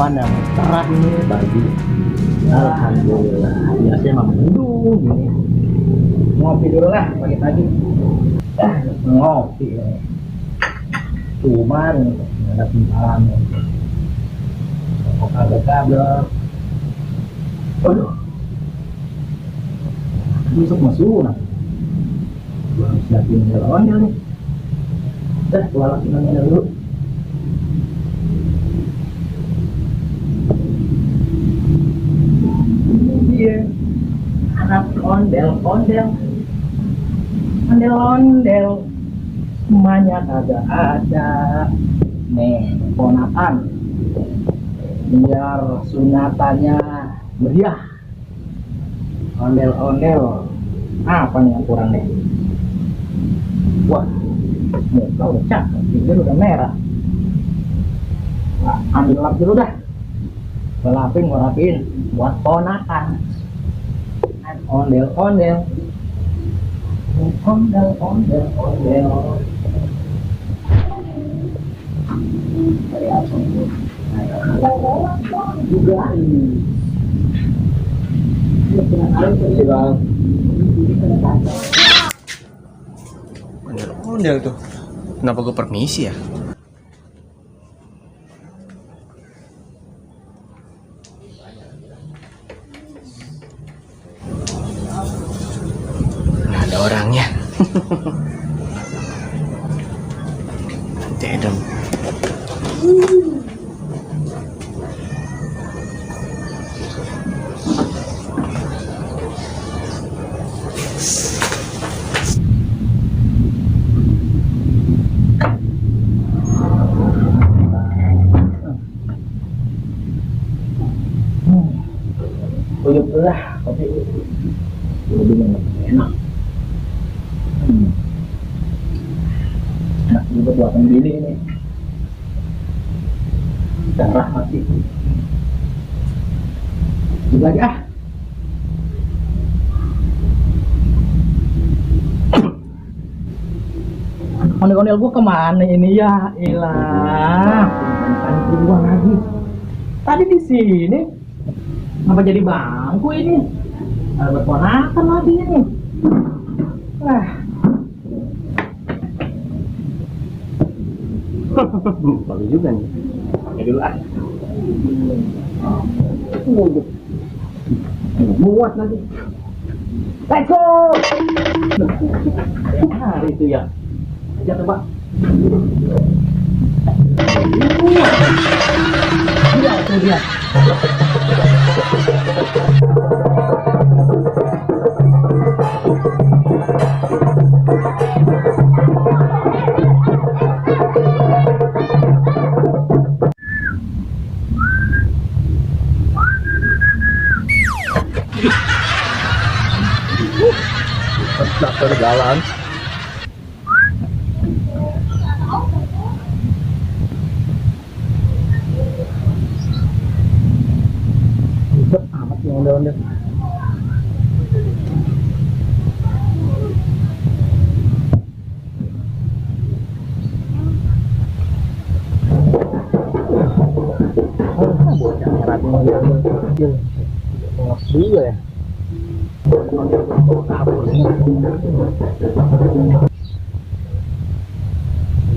aman yang cerah ini bagi. Alhamdulillah. Biasanya mah mendung gini. Ngopi dulu lah pagi-pagi. Ngopi. Cuman ada pimpalan. Kok agak kabel. Aduh. Besok masuk nah. Gua harus siapin ondel nih. Gua lakuin ondel dulu. Iya. Anak ondel. Semuanya kagak ada. Nih, ponakan. Biar sunatannya meriah. Ondel. Apa nih yang kurang nih? Wah, muka udah cakep, bibir udah merah. Nah, ambil lap dulu dah. Gua rapin buat ponakan. Ondel. Juga ini. Ondel tuh. Kenapa gue permisi ya? Nggak ada orangnya. Dedem. Uyup lah kopi lebih enak. Enak juga buatan bini ini. Darah mati. Coba lagi ah. Ondel-ondel gua kemana ini ya? Ilah, bukan keluar lagi. Tadi di sini. Kenapa jadi bangku ini? Ada berponakan lagi ini. Wah. Bagus juga nih. Pakai dulu ah. Muat lagi. Let's go. Hari itu ya. Aja coba. Iya, itu dia. Petak jalan. Amat yang ondel-ondel. Bocah merah ondel-ondel kecil. Ngos juga ya.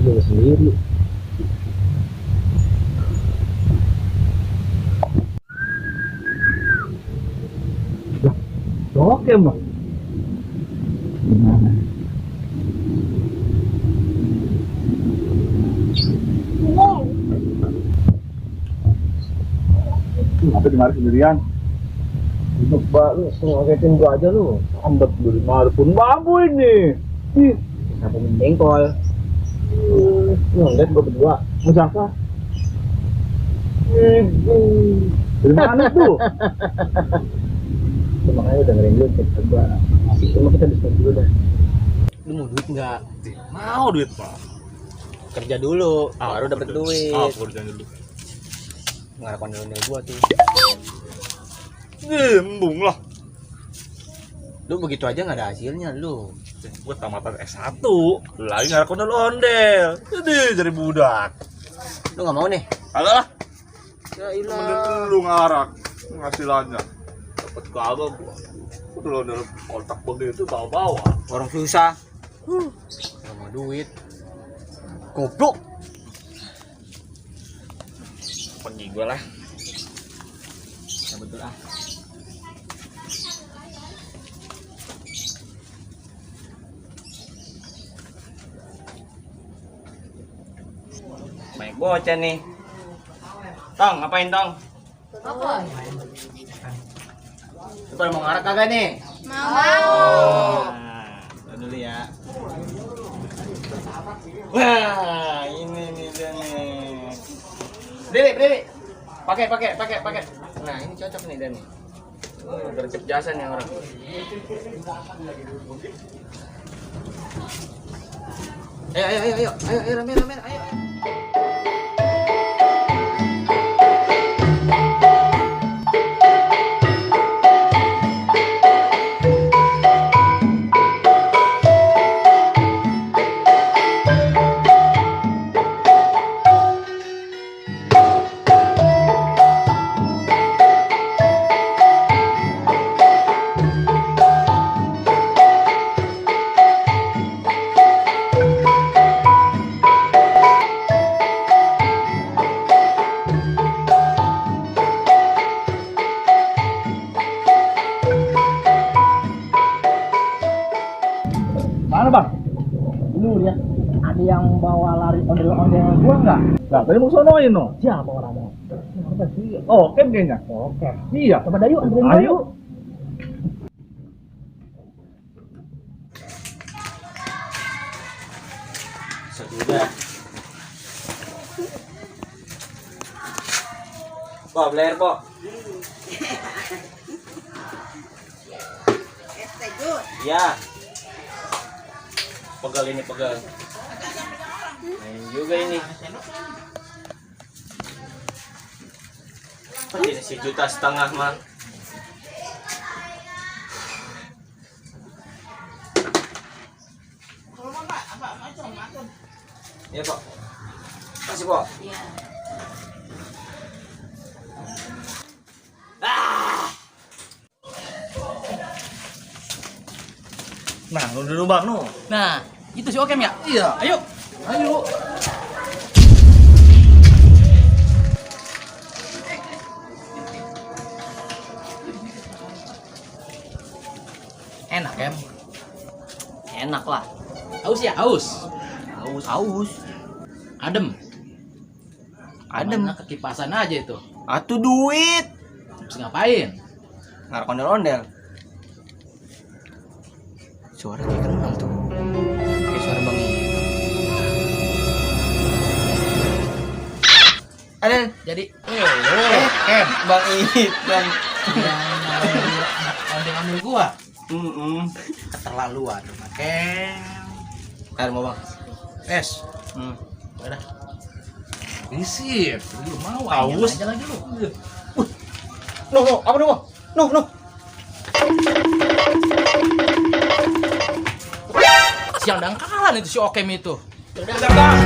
Iya sendiri. Oke mbak. Gimana? Apa di mari sendirian? Hidup mbak lu, ngagetin gua aja lu. Ambet beli pun bambu ini. Ih, Kenapa menjengkol? lu ngeliat gua berdua. Mau siapa? Dari mana tuh? Itu makanya dengerin dulu cerita gua. Cuma kita diskusi dulu dah. Lu mau duit nggak? Mau duit pak? Kerja dulu, baru dapat duit. Kerjaan dulu. Ngarep ondel-ondel gua tuh. Gembung lah. Lu begitu aja nggak ada hasilnya lu. Gue tamatan S1, lagi ngarep ondel-ondel. Jadi budak. Lu nggak mau nih? Kagak lah. Ya Mending lu ngarak penghasilannya. Dapat kagak gua. Lu dalam kontak begitu bawa-bawa. Orang susah. Gak mau duit. Goblok. Pergi gue lah. Ya betul ah. Baik bocah nih. Tong, ngapain Tong? Apa? Lu pada mau ngarak kagak nih? Mau. Nah, dulu ya. Wah, ini nih dia nih. Berdiri. Pakai. Nah, ini cocok nih Dan. Gercep jasa nih orang. Ayo, rame, ayo. Mana bang? Lu lihat ada yang bawa lari ondel-ondel gua nggak? Nah, tadi mau sonoin no. Siapa orangnya? Apa sih? Oh, Ken kayaknya. Oke. Iya. Coba dah yuk, anterin gua Ayo. yuk. Sudah. Bob, layar, Bob. Ya. Pegal ini, pegal. Main juga ini. Apa ini 1,5 juta mah? Iya, Pak. Kasih, Pak. Iya. Nah, lu dulu Bang, nu. Nah, itu si Okem ya? Iya. Ayo. Enak, Kem? Enak lah. Aus ya? Aus. Aus. Adem. Adem. Mana kekipasan aja itu. Atuh duit. Terus ngapain? Ngarak ondel-ondel. Suara kayak kenal tuh. Kayak suara Bang Ito. Ada. Jadi, Kem. Bang Ito. yang ondel-ondel gua keterlaluan. Kem. Air mau Bang. Es. Udah. Isip, lu mau Aus. aja lagi lu. No, apa no? No. Sial dangkalan itu si Okem itu. Udah, Bang.